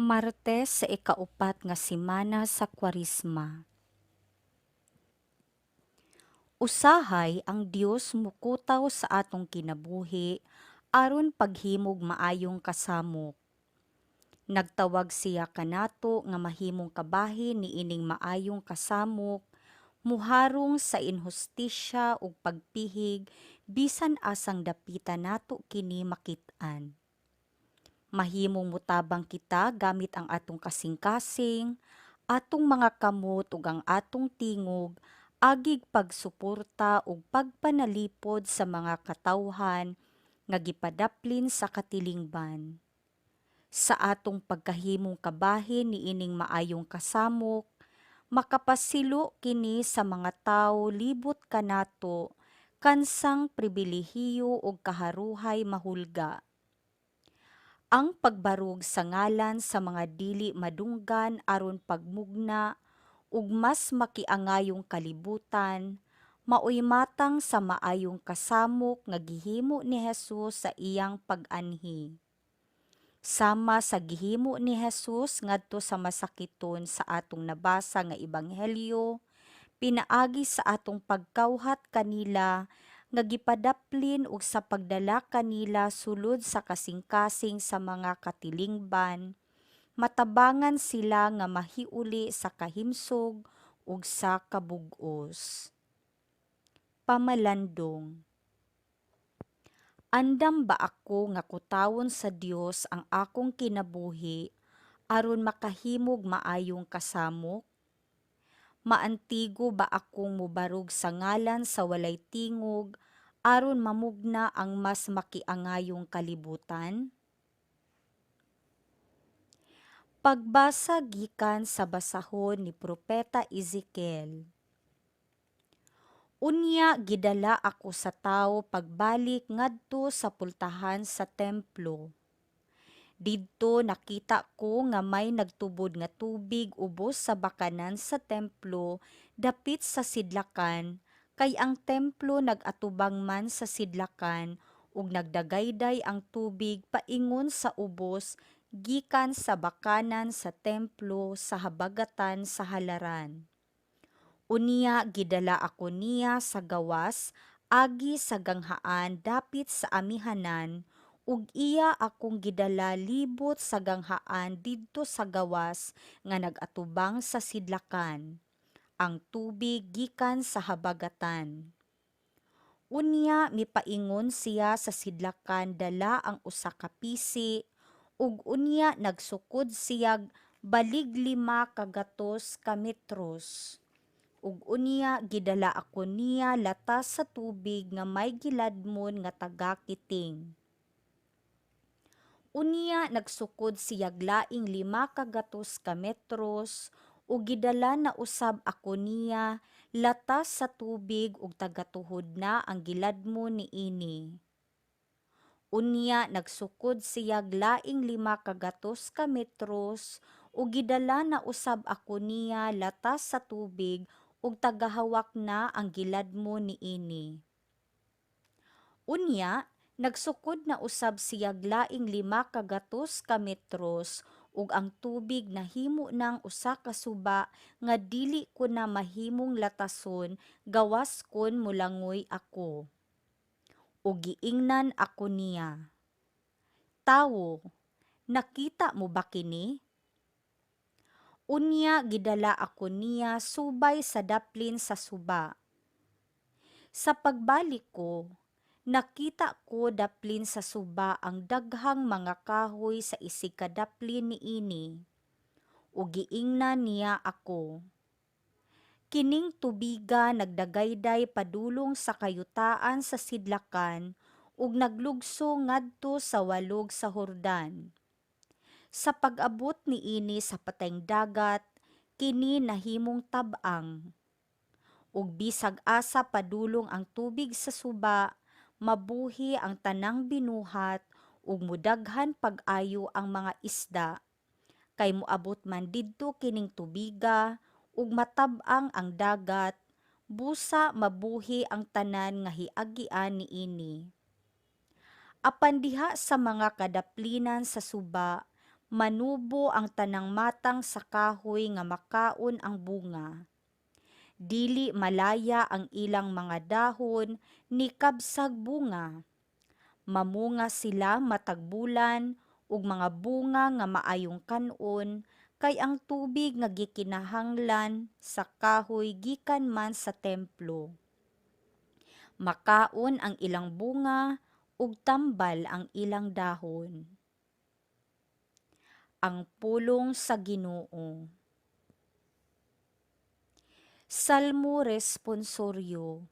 Martes sa ikaupat nga semana sa Kwaresma. Usahay ang Dios mokutaw sa atong kinabuhi aron paghimog maayong kasamok. Nagtawag siya kanato nga mahimong kabahin niining maayong kasamok, muharong sa inhustisya ug pagpihig bisan asang dapita nato kini makit-an. Mahimong motabang kita gamit ang atong kasing-kasing, atong mga kamot ug ang atong tingog agig pagsuporta ug pagpanalipod sa mga katawhan nga gipadaplin sa katilingban. Sa atong pagkahimong kabahin niining maayong kasamok, makapasilo kini sa mga tawo libot kanato kansang pribilehiyo ug kaharuhay mahulga. Ang pagbarug sa ngalan sa mga dili madunggan aron pagmugna og mas makiangayong kalibutan maoy matang sa maayong kasamok nga gihimo ni Jesus sa iyang pag-anhi. Sama sa gihimo ni Jesus ngadto sa masakiton sa atong nabasa nga ebanghelyo, pinaagi sa atong pagkawhat kanila nga gipadaplin ug sa pagdala kanila sulod sa kasing-kasing sa mga katilingban, matabangan sila nga mahiuli sa kahimsog ug sa kabug-os. Pamalandong. Andam ba ako nga kutawon sa Dios ang akong kinabuhi aron makahimog maayong kasamok? Maantigo ba akong mobarug sa ngalan sa walay tingog aron mamugna ang mas makiangayong kalibutan? Pagbasa gikan sa basahon ni Propeta Ezekiel. Unya gidala ako sa tawo pagbalik ngadto sa pultahan sa templo. Didto nakita ko nga may nagtubod nga tubig ubos sa bakanan sa templo dapit sa sidlakan, kay ang templo nag-atubang man sa sidlakan, ug nagdagayday ang tubig paingon sa ubos gikan sa bakanan sa templo sa habagatan sa halaran. Unya gidala ako niya sa gawas agi sa ganghaan dapit sa amihanan, ug iya akong gidala libot sa ganghaan didto sa gawas nga nag-atubang sa sidlakan. Ang tubig gikan sa habagatan. Unya mipaingon siya sa sidlakan dala ang usa ka pisi, ug unya nagsukod siyag balig 500 ka metros. Ug unya gidala ako niya latas sa tubig nga may giladmon nga taga-kiting. Unya nagsukod siyag laing 500 ka metros ug gidala na usab ako niya latas sa tubig ug taga-tuhod na ang giladmon niini. Unya nagsukod siyag laing 500 ka metros ug gidala na usab ako niya latas sa tubig ug tagahawak na ang giladmon niini. Unya nagsukod na usab siyag laing 500 ka metros ug ang tubig nahimo nang usa ka suba nga dili ko na mahimong latason gawas kon molangoy ako. Ug giingnan ako niya, "Tawo, nakita mo ba kini?" Unya gidala ako niya subay sa daplin sa suba. Sa pagbalik ko, nakita ko daplin sa suba ang daghang mga kahoy sa isig kadaplin niini. Ug giingnan niya ako, "Kining tubiga nagdagayday padulong sa kayutaan sa sidlakan ug naglugso ngadto sa walog sa Jordan. Sa pag-abot niini sa Patayng Dagat, kini nahimong tab-ang. Ug bisag asa padulong ang tubig sa suba, mabuhi ang tanang binuhat ug mudaghan pag-ayo ang mga isda, kay moabot man didto kining tubiga ug matab-ang ang dagat, busa mabuhi ang tanan nga hiagian niini. Apan diha sa mga kadaplinan sa suba, Manubo ang tanang matang sa kahoy nga makaon ang bunga. Dili malaya ang ilang mga dahon ni kabsag bunga. Mamunga sila matag bulan og mga bunga nga maayong kan-on, kay ang tubig nga gikinahanglan sa kahoy gikan man sa templo. Makaon ang ilang bunga ug tambal ang ilang dahon. Ang pulong sa Ginoo. Salmo Responsoryo.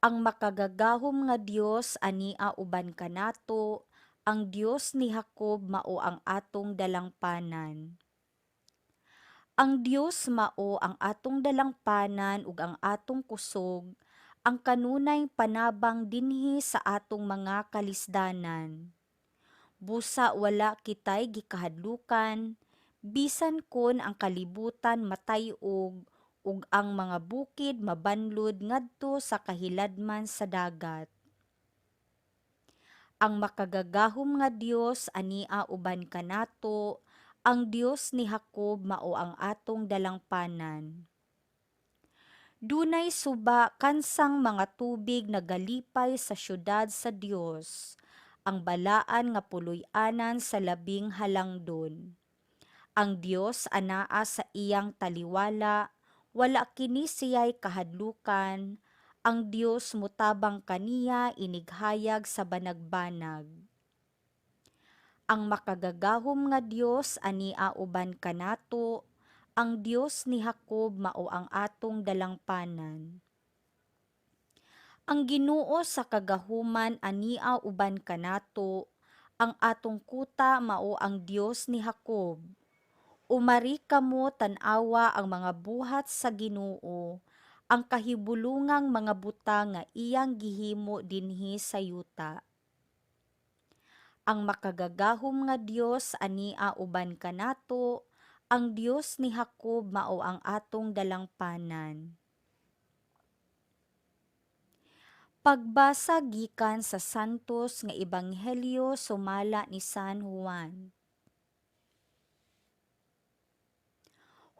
Ang makagagahom nga Dios ania uban kanato, ang Dios ni Jacob mao ang atong dalangpanan. Ang Dios mao ang atong dalangpanan ug ang atong kusog, ang kanunay panabang dinhi sa atong mga kalisdanan. Busa wala kitay gikahadlukan, bisan kon ang kalibutan matay-og ug ang mga bukid mabanlod ngadto sa kahiladman sa dagat. Ang makagagahom nga Dios ania uban kanato, ang Dios ni Jacob mao ang atong dalangpanan. Dunay suba kansang mga tubig nagalipay sa syudad sa Dios, ang balaan nga puloy-anan sa Labing Halangdon. Ang Dios anaa sa iyang taliwala, wala kini siya'y kahadlukan, ang Dios motabang kaniya inighayag sa banagbanag. Ang makagagahom nga Dios ania uban kanato, ang Dios ni Jacob mao ang atong dalangpanan. Ang Ginoo sa kagahuman ania uban kanato, ang atong kuta mao ang Dios ni Jacob. Umari kamo tan-awa ang mga buhat sa Ginoo, ang kahibulungang mga butang nga iyang gihimo dinhi sa yuta. Ang makagagahom nga Dios ania uban kanato, ang Dios ni Jacob mao ang atong dalangpanan. Pagbasa gikan sa Santos nga Ebanghelyo sumala ni San Juan.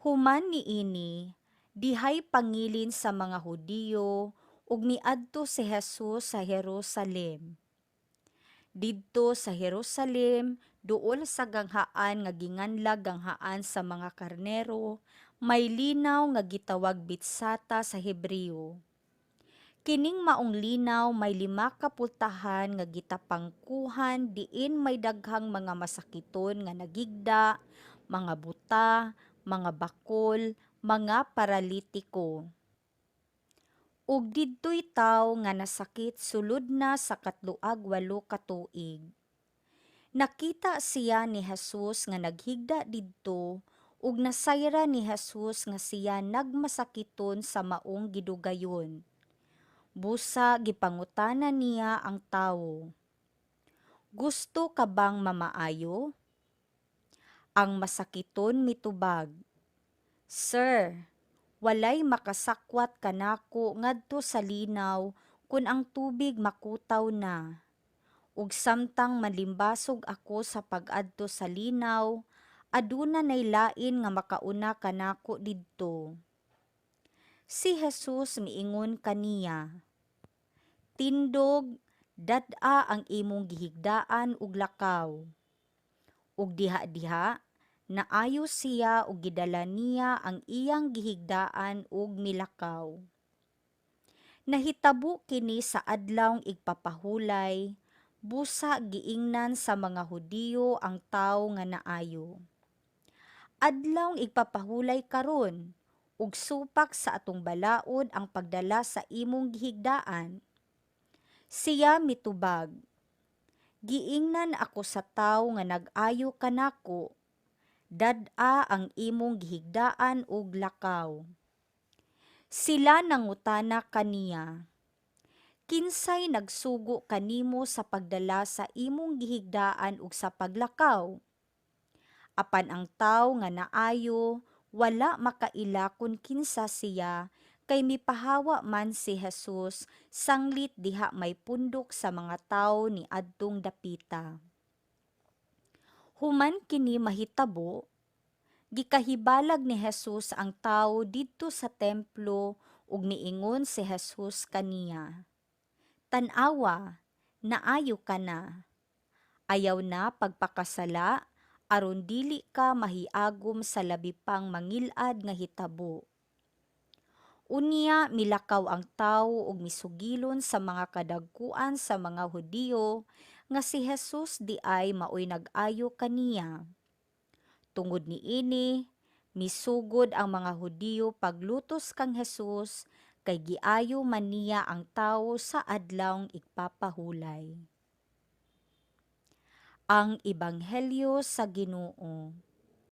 Human niini, dihay pangilin sa mga Hudiyo ug miadto si Jesus sa Jerusalem. Didto sa Jerusalem, duol sa ganghaan nga ginganlag Ganghaan sa mga Karnero, may linaw nga gitawag Betsata sa Hebreo. Kining maong linaw may 5 ka pultahan nga gitapangkuhan diin may daghang mga masakiton nga nagigda, mga buta, mga bakol, mga paralitiko. Ug didtoy tawo nga nasakit sulod na sa 38 ka tuig. Nakita siya ni Jesus nga naghigda didto ug nasayran ni Jesus nga siya nagmasakiton sa maong gidugayon. Busa gipangutana niya ang tawo, "Gusto ka bang mamaayo?" Ang masakiton mitubag, "Sir, walay makasakwat kanako ngadto sa linaw kun ang tubig makutaw na. Ug samtang manlimbasog ako sa pag-adto sa linaw, aduna nay lain nga makauna kanako didto." Si Jesus miingon kaniya, "Tindog, dad-a ang imong gihigdaan ug lakaw." Ug diha-diha naayo siya ug gidala niya ang iyang gihigdaan ug milakaw. Nahitabo kini sa adlawng igpapahulay, busa giingnan sa mga Hudiyo ang tawo nga naayo, "Adlawng igpapahulay karon, ug supak sa atong balaod ang pagdala sa imong gihigdaan." Siya mitubag, "Giingnan ako sa tawo nga nag-ayo kanako, 'Dad-a ang imong gihigdaan ug lakaw.'" Sila nangutana kaniya, "Kinsay nagsugo kanimo sa pagdala sa imong gihigdaan ug sa paglakaw?" Apan ang tawo nga naayo wala makaila kun kinsa siya, kay mipahawa man si Jesus sanglit diha may pundok sa mga tawo ni adtong dapita. Human kini mahitabo, gikahibalag ni Jesus ang tawo didto sa templo ug miingon si Jesus kaniya, "Tan-awa, naayo ka na. Ayaw na pagpakasala aron dili ka mahiagom sa labi pang mangil-ad nga hitabo." Unya milakaw ang tawo ug misugilon sa mga kadagkuan sa mga Hudiyo nga si Jesus diay maoy nag-ayo kaniya. Tungod niini, misugod ang mga Hudiyo paglutos kang Jesus kay giayo man niya ang tawo sa Adlawng Igpapahulay. Ang Ebanghelyo sa Ginoo.